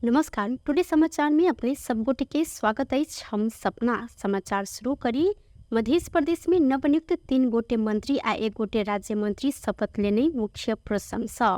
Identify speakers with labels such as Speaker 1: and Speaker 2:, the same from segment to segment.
Speaker 1: नमस्कार, टुडे समाचार में अपने सब गोटे के स्वागत अछि। हम सपना समाचार शुरू करी। मध्य प्रदेश में नवनियुक्त 3 गोटे मंत्री आ 1 गोटे राज्य मंत्री शपथ लेने मुख्य प्रशंसा।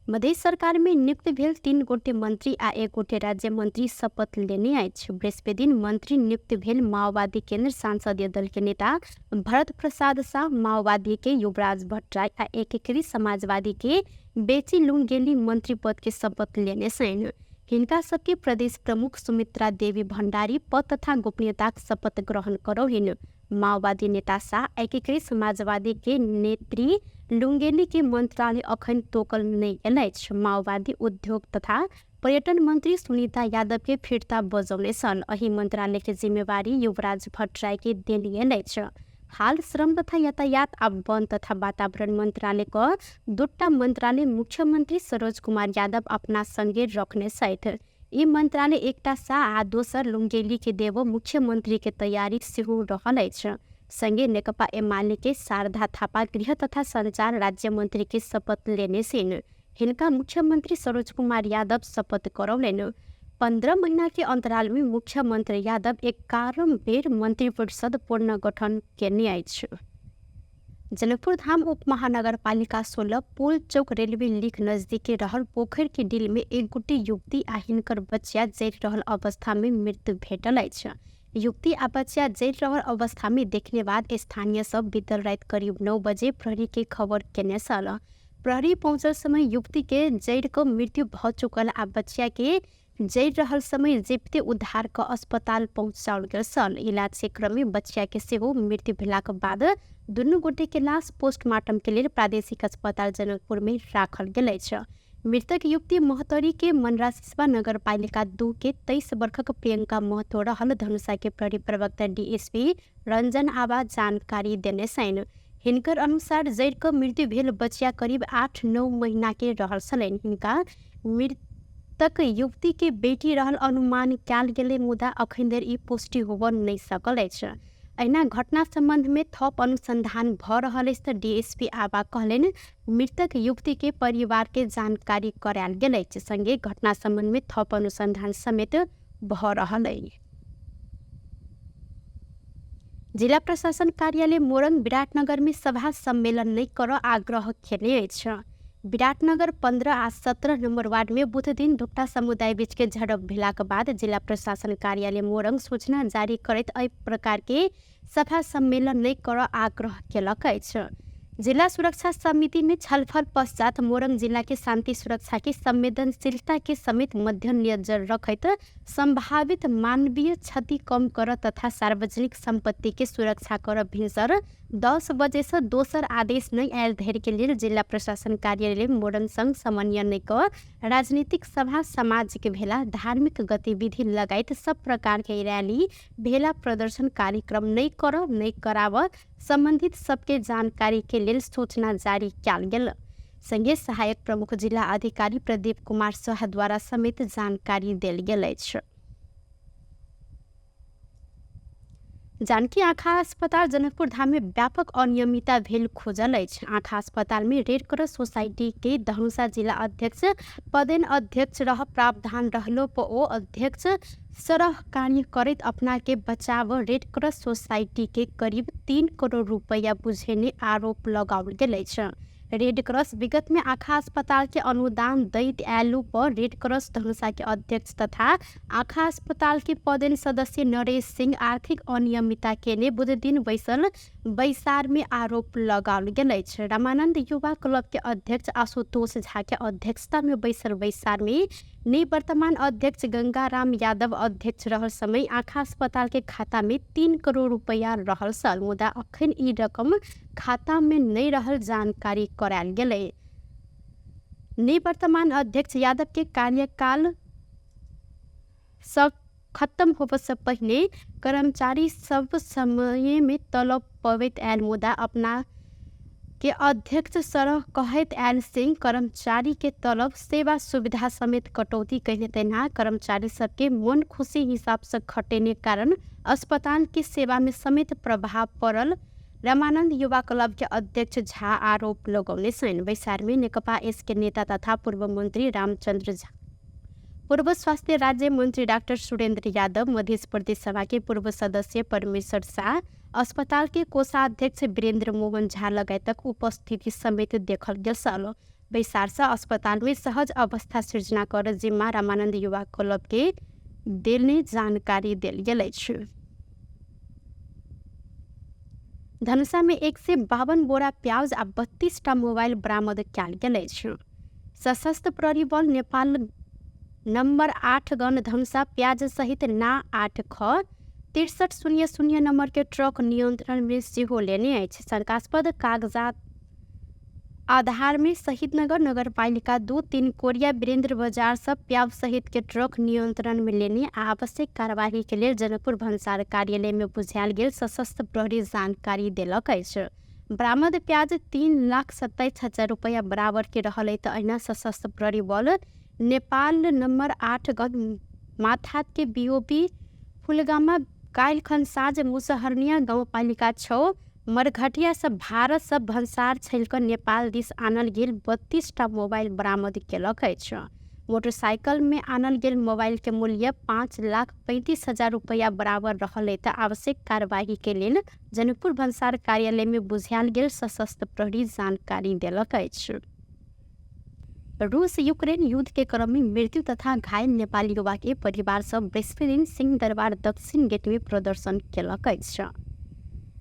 Speaker 1: मध्य सरकार में नियुक्त भेल 3 गोटे मंत्री आ 1 गोटे राज्य मंत्री शपथ लेने अछि। बृहस्पति दिन मंत्री नियुक्त भेल माओवादी केंद्र संसदीय दल के नेता भरत प्रसाद शाह, माओवादी के युवराज भट्टराई आ एकीकृत समाजवादी के बेची लुंगेली मंत्री पद के शपथ लेने छनि। हिनका सबके प्रदेश प्रमुख सुमित्रा देवी भण्डारी पद तथा गोपनीयताक शपथ ग्रहण करौहिन। माओवादी नेता शाह एकीकृत समाजवादी के नेत्री लुंगेली के मंत्रालय अखन तोकल नहि गेल अछि। माओवादी उद्योग तथा पर्यटन मंत्री सुनीता यादव के फिर्ता बजौने छल। एहि मंत्रालय के जिम्मेवारी युवराज भट्टराई के देल गेल अछि। हाल श्रम तथा यातायात आ वन तथा वातावरण मंत्रालय क दूटा मंत्रालय मुख्यमंत्री सरोज कुमार यादव अपना संगे रखने छथि। ई मंत्रालय एकटा शाह आ दोसर लुंगेली के देबो मुख्यमंत्री के तैयारी सेहो रहल अछि। संगे नेकपा एमाले के शारदा थापा गृह तथा संचार राज्य मंत्री के शपथ लेने छनि। हिनका मुख्यमंत्री सरोज कुमार यादव शपथ करौलनि। 15 महीना के अंतराल में मुख्यमंत्री यादव 11 बेर मंत्रिपरिषद पुनर्गठन केने अछि। जनकपुर धाम उप महानगरपालिका 16 पुल चौक रेलवे लीक नजदीके रहल पोखरि के डिल में एक गोटे युवती आ हिनकर बच्चा जरि रहल अवस्था में मृत्यु भेटल अछि। युवती आ बच्चा जरि रहल अवस्था में देखने बाद स्थानीय सब बीतल राति करीब 9 बजे प्रहरी के खबर केने छल। प्रहरी पहुँचल समय युवती के जरि क मृत्यु भ चुकल आ बच्चा के जरि रहल समय जीविते उद्धार क अस्पताल पहुँचाओल गेल छल। इलाज के क्रम में बच्चा के सेहो मृत्यु भेलाक बाद दुनू गोटे के लाश पोस्टमार्टम के लेल प्रादेशिक अस्पताल जनकपुर में राखल गेल अछि। मृतक युवती महोत्तरी के मनरा सिसवा नगरपालिका 2 के 23 वर्षक प्रियंका महतो रहल धनुषा के प्रहरी प्रवक्ता डीएसपी रंजन आबा जानकारी देने छनि। हिनकर अनुसार जरि क मृत्यु भेल बचिया करीब 8-9 महीना के रहल छलनि। हिनका मृतक युवती के बेटी रहल अनुमान कयल गेलै, मुदा अखन धरि ई पुष्टि होबऽ नहि सकल अछि। एहिना घटना संबंध में थप अनुसंधान भ रहल अछि त डीएसपी आबा कहलनि मृतक युवती के परिवार के जानकारी करायल गेल अछि। संगे घटना संबंध में थप अनुसंधान समेत भ रहल अछि। जिला प्रशासन कार्यालय मोरंग विराटनगर में सभा सम्मेलन नहीं कर आग्रह केने अछि। विराटनगर 15 आ 17 नंबर वार्ड में बुध दिन दूटा समुदाय बीच के झड़प भेलाक बाद जिला प्रशासन कार्यालय मोरंग सूचना जारी करैत एहि प्रकार के सभा सम्मेलन नहीं कर आग्रह केलक अछि। जिला सुरक्षा समिति में छलफल पश्चात मोरंग जिला के शांति सुरक्षा के संवेदनशीलता के समेत मध्य नजर रखैत संभावित मानवीय क्षति कम कर तथा सार्वजनिक संपत्ति के सुरक्षा कर भिनसर 10 बजे से दोसर आदेश नहीं आयल धरि के लेल जिला प्रशासन कार्यालय मोरंग संग समन्वय नहीं क राजनीतिक सभा, सामाजिक भेला, धार्मिक गतिविधि लगायत सब प्रकार के रैली भेला प्रदर्शन कार्यक्रम नहीं कर नहीं कराव संबंधित सबके जानकारी के लेल सूचना जारी कयल गेल। संगे सहायक प्रमुख जिला अधिकारी प्रदीप कुमार शाह द्वारा समेत जानकारी देल गेल अछि। जानकी आँखा अस्पताल जनकपुर धाम में व्यापक अनियमितता भेल खोजल अछि। आँखा अस्पताल में रेड क्रॉस सोसाइटी के धनुषा जिला अध्यक्ष पदेन अध्यक्ष रह प्रावधान रहलो पर ओ अध्यक्ष सरह कार्य करैत अपना के बचाव रेड क्रॉस सोसाइटी के करीब 3 करोड़ रुपया बुझेने आरोप लगाओल गेल अछि। रेड क्रॉस विगत में आँखा अस्पताल के अनुदान दैत आयलू पर रेड क्रॉस धनुषा के अध्यक्ष तथा आँखा अस्पताल के पदेन सदस्य नरेश सिंह आर्थिक अनियमितता केने बुध दिन बैसल बैसार में आरोप लगाओल गेल अछि। रामानंद युवा क्लब के अध्यक्ष आशुतोष झा के अध्यक्षता में बैसल बैसार में निवर्तमान अध्यक्ष गंगाराम यादव अध्यक्ष रहल समय आँखा अस्पताल के खाता में 3 करोड़ रुपया रहल छल, मुदा अखन ई रकम खाता में नहीं रहल जानकारी करायल गेलै। निवर्तमान अध्यक्ष यादव के कार्यकाल सब खत्म होबऽ से पहिने कर्मचारी सब समय में तलब पबैत आयल, मुदा अपना के अध्यक्ष सरह कहैत आयल सिंह कर्मचारी के तलब सेवा सुविधा समेत कटौती कयने, तहिना कर्मचारी सबके मन खुशी हिसाब से खटेने कारण अस्पताल के सेवा में समेत प्रभाव पड़ल रामानंद युवा क्लब के अध्यक्ष झा आरोप लगौने छनि। बैसार में नेकपा एस के नेता तथा पूर्व मंत्री रामचंद्र झा, पूर्व स्वास्थ्य राज्य मन्त्री डाक्टर सुरेन्द्र यादव, मध्य प्रदेश सभा के पूर्व सदस्य परमेश्वर शाह, अस्पताल के कोषाध्यक्ष वीरेन्द्र मोहन झा लगायतक उपस्थिति समेत देखल गेल छल। बैसार से अस्पताल में सहज अवस्था सृजना कर जिम्मा रामानन्द युवा क्लब के देने जानकारी देल गेल अछि। धनुषा में 152 बोरा प्याज आ 32 टा मोबाइल बरामद कयल गेल अछि। सशस्त्र प्रहरी बल नेपाल नम्बर 8 गण धनुषा प्याज सहित ना 8 ख 6300 नम्बर के ट्रक नियंत्रण में सेहो लेने अछि। शंकास्पद कागजात आधार में शहीदनगर नगरपालिका 2-3 कोरिया वीरेंद्र बाजार से प्याज सहित के ट्रक नियंत्रण में लेने आ आवश्यक कार्यवाही के लेल जनकपुर भन्सार कार्यालय में बुझायल गेल सशस्त्र प्रहरी जानकारी देलक अछि। बरामद प्याज 3,27,000 रुपैया बराबर के रहल अछि। अहिना सशस्त्र प्रहरी बल नेपाल नम्बर 8 गण माथात के बीओपी फुलगामा काल्हिखन साँझ मुसहरनिया गाउँपालिका 6 मरघटिया से भारत से भन्सार छलि कऽ नेपाल दिस आनल गेल 32 टा मोबाइल बरामद केलक अछि। मोटरसाइकिल में आनल गेल मोबाइल के मूल्य 5,35,000 रुपैया बराबर रहल अछि। आवश्यक कार्यवाही के लेल जनकपुर भन्सार कार्यालय में बुझायल गेल सशस्त्र प्रहरी जानकारी देलक अछि। रूस यूक्रेन युद्ध के क्रम में मृत्यु तथा घायल नेपाली युवा के परिवार सब बृहस्पति दिन सिंहदरबार दक्षिण गेट में प्रदर्शन केलक अछि।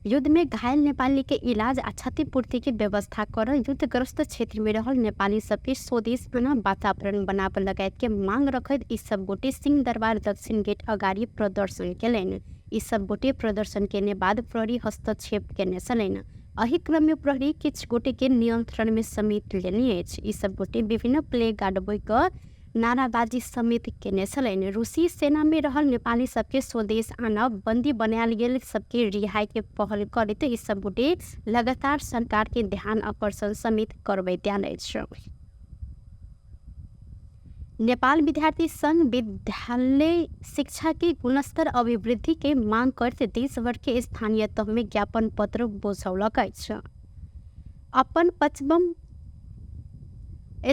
Speaker 1: युद्ध में घायल नेपाली के इलाज आ क्षतिपूर्ति के व्यवस्था कर युद्धग्रस्त क्षेत्र में रहल नेपाली सबके स्वदेश आन वातावरण बनाबऽ लगायत के मांग रखैत ई सब गोटे सिंहदरबार दक्षिण गेट अगाडि प्रदर्शन केलनि। ई सब गोटे प्रदर्शन केने बाद प्रहरी हस्तक्षेप केने छलनि। एहि क्रम में प्रहरी किछु गोटे के नियंत्रण में समेट लेने अछि। ई सब गोटे विभिन्न प्ले कार्ड बोकि कऽ नाराबाजी समेत केने छलनि। रूसी सेना में रहल नेपाली सबके स्वदेश आनब, बंदी बनायल गेल सबके रिहाई के पहल करैत ई सब गोटे लगातार सरकार के ध्यान आकर्षण समेत करबैत आयल अछि। नेपाल विद्यार्थी संघ विद्यालय शिक्षा के गुणस्तर अभिवृद्धि के मांग करैत देशभर के स्थानीय तह में ज्ञापन पत्र बुझौलक अछि। अपन 25वां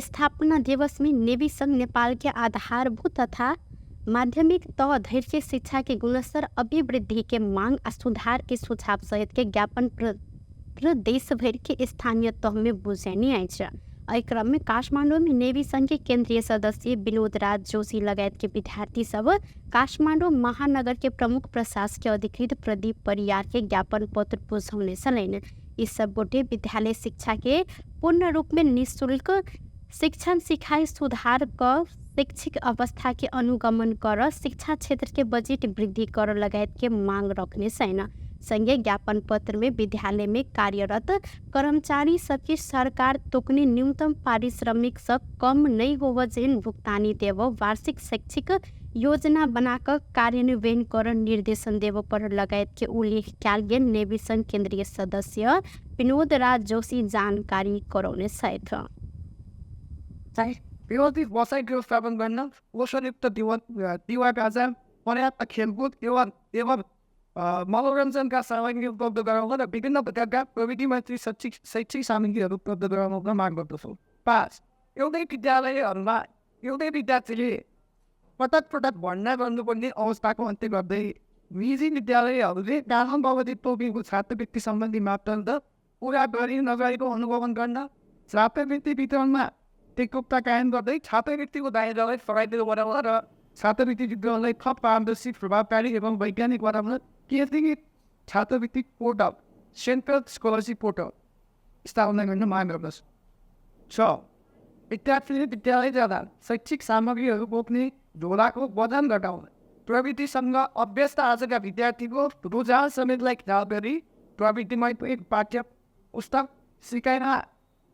Speaker 1: स्थापना दिवस में नेवी संघ नेपाल के आधारभूत तथा माध्यमिक तह धरि के शिक्षा के गुणस्तर अभिवृद्धि के मांग आ सुधार के सुझाव सहित के ज्ञापन पत्र देशभरि के स्थानीय तह में बुझेने अछि। एहि क्रम में काठमांडू में नेवी संघ के केंद्रीय सदस्य विनोद राज जोशी लगायत के विद्यार्थी सब काठमांडू महानगर के प्रमुख प्रशासकीय अधिकृत प्रदीप परियार के ज्ञापन पत्र बुझौने छलनि। ई सब गोटे विद्यालय शिक्षा के पूर्ण रूप में निःशुल्क शिक्षण सिखाई सुधार क शैक्षिक अवस्था के अनुगमन कर शिक्षा क्षेत्र के बजट वृद्धि कर लगायत के मांग रखने छैन। संगे ज्ञापन पत्र में विद्यालय में कार्यरत कर्मचारी सबके सरकार तोकने न्यूनतम पारिश्रमिक से कम नहीं होव जेहन भुगतानी देव, वार्षिक शैक्षिक योजना बनाकर कार्यान्वयन कर निर्देशन देव पर लगायत के उल्लेख कयल गेल नेवी संघ केंद्रीय सदस्य विनोद राज जोशी जानकारी करौने छथि।
Speaker 2: व्यवस्थित बसाइ व्यवस्थापन गर्न पोषणयुक्त दिवा गाजा, पर्याप्त खेलकुद एवं एवं मनोरञ्जनका सामग्री उपलब्ध गराउन र विभिन्न प्रकारका प्रविधिमैत्री शैक्षिक सामग्रीहरू उपलब्ध गराउन माग गर्दछौँ। 5, एउटै विद्यालयहरूमा एउटै विद्यार्थीले पटक पटक भर्ना गर्नुपर्ने अवस्थाको अन्त्य गर्दै निजी विद्यालयहरूले कानुन बमोजिम तोकिएको छात्रवृत्ति सम्बन्धी मापदण्ड पुरा गरी नगरेको अनुगमन गर्न, छात्रवृत्ति वितरणमा एकरूपता कायम गर्दै छात्रवृत्तिको दायरालाई फराकिलो बनाउन र छात्रवृत्ति वितरणलाई थप पारदर्शी, प्रभावकारी एवं वैज्ञानिक बनाउन केन्द्रीय छात्रवृत्ति पोर्टल सेन्ट्रल स्कलरसिप पोर्टल स्थापना गर्न माग गर्दछ। 6, विद्यार्थीले विद्यालय जाँदा शैक्षिक सामग्रीहरू बोक्ने झोलाको वजन घटाउन प्रविधिसँग अभ्यस्त आजका विद्यार्थीको रुझान समेतलाई ख्याल गरी प्रविधिमय पाठ्य पुस्तक सिकाइमा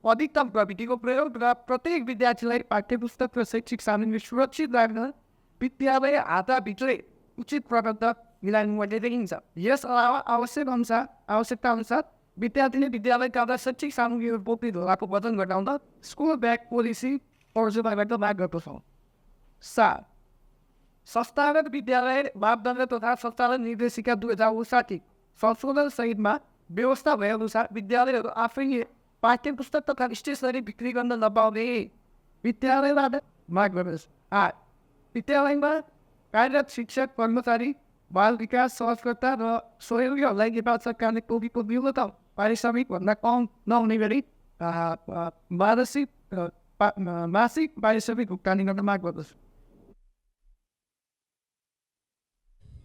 Speaker 2: अधिकतम प्रविधिको प्रयोग र प्रत्येक विद्यार्थीलाई पाठ्यपुस्तक र शैक्षिक सामग्री सुरक्षित राख्न विद्यालय हाताभित्रै उचित प्रबन्ध मिलाउनुपर्ने देखिन्छ। यस अलावा आवश्यकता अनुसार विद्यार्थीले विद्यालय जाँदा शैक्षिक सामग्रीहरू बोक्ने झोलाको वजन घटाउन स्कुल ब्याग पोलिसी तर्जुमा गर्न माग गर्दछौँ। 7, संस्थागत विद्यालय मापदण्ड तथा सञ्चालन निर्देशिका 2059 संशोधन सहितमा व्यवस्था भएअनुसार विद्यालयहरू आफैले पाठ्यपुस्तक तथा स्टेसनरी बिक्री गर्न नपाउने विद्यालयबाट माग गर्दछ। 8, विद्यालयमा कार्यरत शिक्षक, कर्मचारी, बाल विकास सहजकर्ता र सहयोगीहरूलाई नेपाल सरकारले तोकेको न्यूनतम पारिश्रमिकभन्दा कम नहुने गरी मासिक पारिश्रमिक भुक्तानी गर्न माग गर्दछु।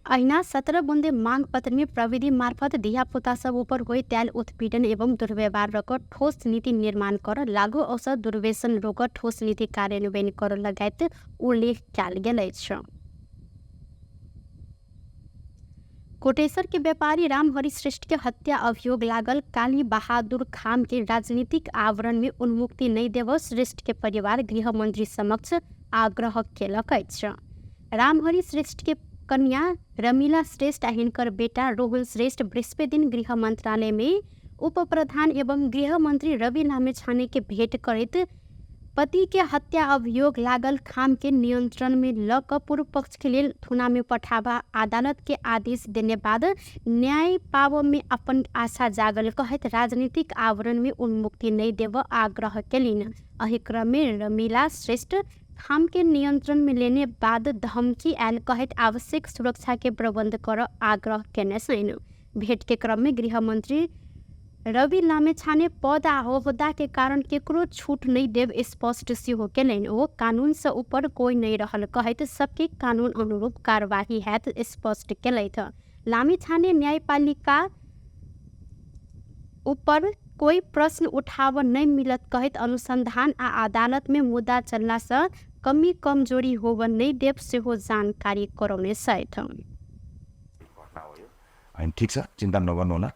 Speaker 1: अहिना 17 बुँदे माग पत्र में प्रविधि मार्फत धियापुता सब ऊपर होइत आयल उत्पीड़न एवं दुर्व्यवहार रक ठोस नीति निर्माण कर, लागू औषध दुर्व्यसन रोक ठोस नीति कार्यान्वयन कर लगायत उल्लेख कयल गेल अछि। कोटेश्वर के व्यापारी रामहरि श्रेष्ठ के हत्या अभियोग लागल काली बहादुर खाम के राजनीतिक आवरण में उन्मुक्ति नहि देब श्रेष्ठ के परिवार गृहमंत्री समक्ष आग्रह केलक अछि। रामहरि श्रेष्ठ के कन्या रमीला श्रेष्ठ आ हिनकर बेटा रोहन श्रेष्ठ बृहस्पति दिन गृह मंत्रालय में उप प्रधान एवं गृह मंत्री रवि लामिछाने के भेंट करैत पति के हत्या अभियोग लागल खाम के नियंत्रण में ल क पूर्व पक्ष के लेल थुना में पठाबा अदालत के आदेश देने बाद न्याय पाब में अपन आशा जागल कहैत राजनीतिक आवरण में उन्मुक्ति नहि देब आग्रह केलनि। एहि क्रम में रमीला श्रेष्ठ खाम के नियंत्रण में लेने बाद धमकी आयल कहैत आवश्यक सुरक्षा के प्रबंध कर आग्रह केने छनि। भेंट के क्रम में गृहमंत्री रवि लामिछाने पद आ ओहदा के कारण केकरो छूट नहि देब स्पष्ट सेहो केलनि। ओ कानून से ऊपर कोई नहि रहल कहैत सबके कानून अनुरूप कार्यवाही हैत स्पष्ट केलथि। लामिछाने न्यायपालिका ऊपर कोई प्रश्न उठाब नहि मिलत कहैत अनुसंधान आ अदालत में मुद्दा चलला से कमी कमजोरी होब नहि देब सेहो जानकारी करौने छथि।
Speaker 3: होइन, ठिक छ, चिन्ता नगर्नु होला।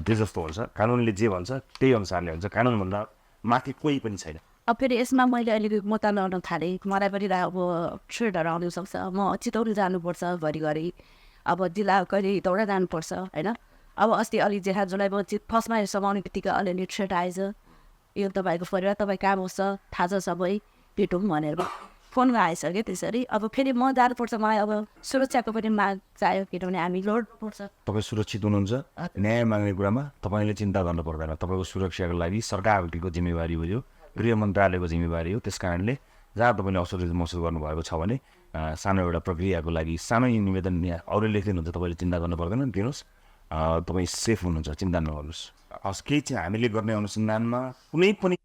Speaker 3: जे जस्तो हुन्छ कानुनले जे भन्छ त्यही अनुसारले हुन्छ, कानुनभन्दा माथि कोही पनि छैन।
Speaker 4: अब फेरि यसमा मैले अलिकति म त लड्न थालेँ, मलाई पनि अब थ्रेटहरू आउनु सक्छ, म चितवन जानुपर्छ घरिघरि, अब जिल्ला कहिले दौडा जानुपर्छ होइन। अब अस्ति अलिक जेठा जुलाईमा फर्स्टमा समाउने बित्तिकै अलिअलि थ्रेट आएछ, यो तपाईँको परिवार तपाईँ कहाँ बस्छ थाहा छ सबै, भेटौँ भनेर फोन आएछ क्या त्यसरी। अब फेरि म जानुपर्छ, मलाई अब सुरक्षाको पनि माग चाहियो, किनभने हामी लड्नुपर्छ।
Speaker 3: तपाईँ सुरक्षित हुनुहुन्छ, न्याय माग्ने कुरामा तपाईँले चिन्ता गर्नु पर्दैन। तपाईँको सुरक्षाको लागि सरकारको जिम्मेवारी हो, यो गृह मन्त्रालयको जिम्मेवारी हो। त्यस कारणले जहाँ तपाईँले असुरक्षित महसुस गर्नुभएको छ भने सानो एउटा प्रक्रियाको लागि सानो निवेदन यहाँ अरूले लेखिदिनुहुन्छ, तपाईँले चिन्ता गर्नु पर्दैन, दिनुहोस्। तपाईँ सेफ हुनुहुन्छ, चिन्ता नगर्नुहोस्। हस्, केही चाहिँ हामीले गर्ने अनुसन्धानमा कुनै पनि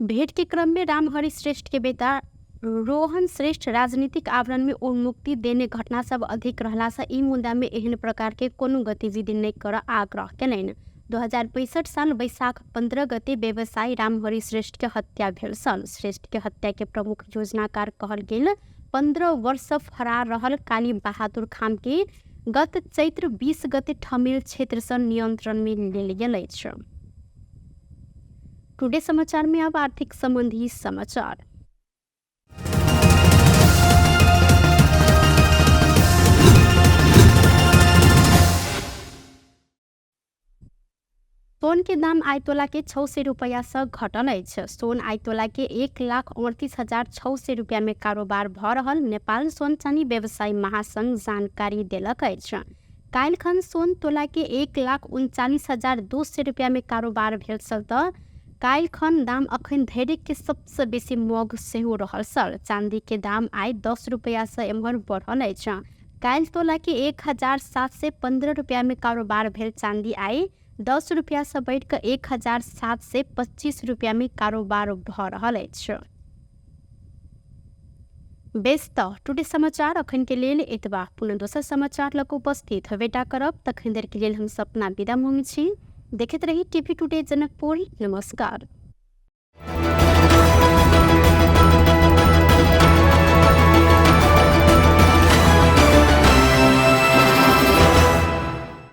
Speaker 1: भेट के क्रम में रामहरि श्रेष्ठ के बेटा रोहन श्रेष्ठ राजनीतिक आवरण में उन्मुक्ति देने घटना सब अधिक रहला से ई मुद्दा में एहन प्रकार के कोनो गतिविधि नहीं कर आग्रह केलनि। 2065 साल वैशाख 15 गते व्यवसायी रामहरि श्रेष्ठ के हत्या भेल छल। श्रेष्ठ के हत्या के प्रमुख योजनाकार कहल गेल 15 वर्ष फरार रहल काली बहादुर खाम के गत चैत्र 20 गते ठमेल क्षेत्र से नियंत्रण में लेल गेल अछि। टुडे समाचार में अब आर्थिक संबंधी समाचार। सोन के दाम आइतोला के 600 रुपया से घटल अछि। सोन आइतोला के 1,38,600 रुपया में कारोबार भ रहल नेपाल सोन चानी व्यवसायी महासंघ जानकारी देलक अछि। काल्हिखन सोन तोला के 1,39,200 रुपया में कारोबार भेल छल त काल्हिखन दाम अखन धरि के सबसे बेसी महग सेहो रहल छल। चांदी के दाम आइ 10 रुपया से एम्हर बढ़ल अछि। काल्हि तोला के 1,715 रुपया में कारोबार भेल चांदी आइ 10 रुपया से बढ़ि कऽ 1,725 रुपया में कारोबार भऽ रहल अछि। बेस त टुडे समाचार अखन के लेल एतबा। पुनः दोसर समाचार लग उपस्थित हेबेटा करब, तखन देर के लेल हम सपना विदा मांगै छी। देखैत रही टीवी टुडे जनकपुर। नमस्कार।